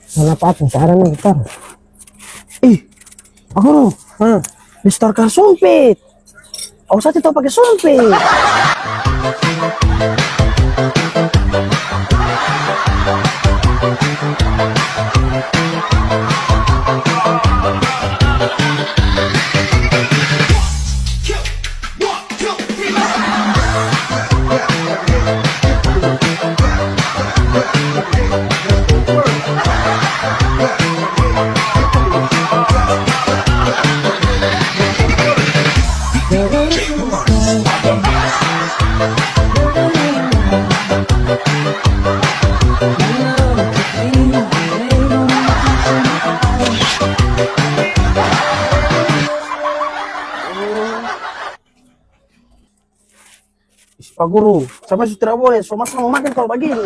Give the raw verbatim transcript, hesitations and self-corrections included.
Sana apa aku sekarang nih, Tar? Ih, aku, Hah? Mister Kar Sumpit. Au sate tau pake sumpit. Ih, Pak Guru, sapa su tidak boleh, so masa mo makan kalu bagini?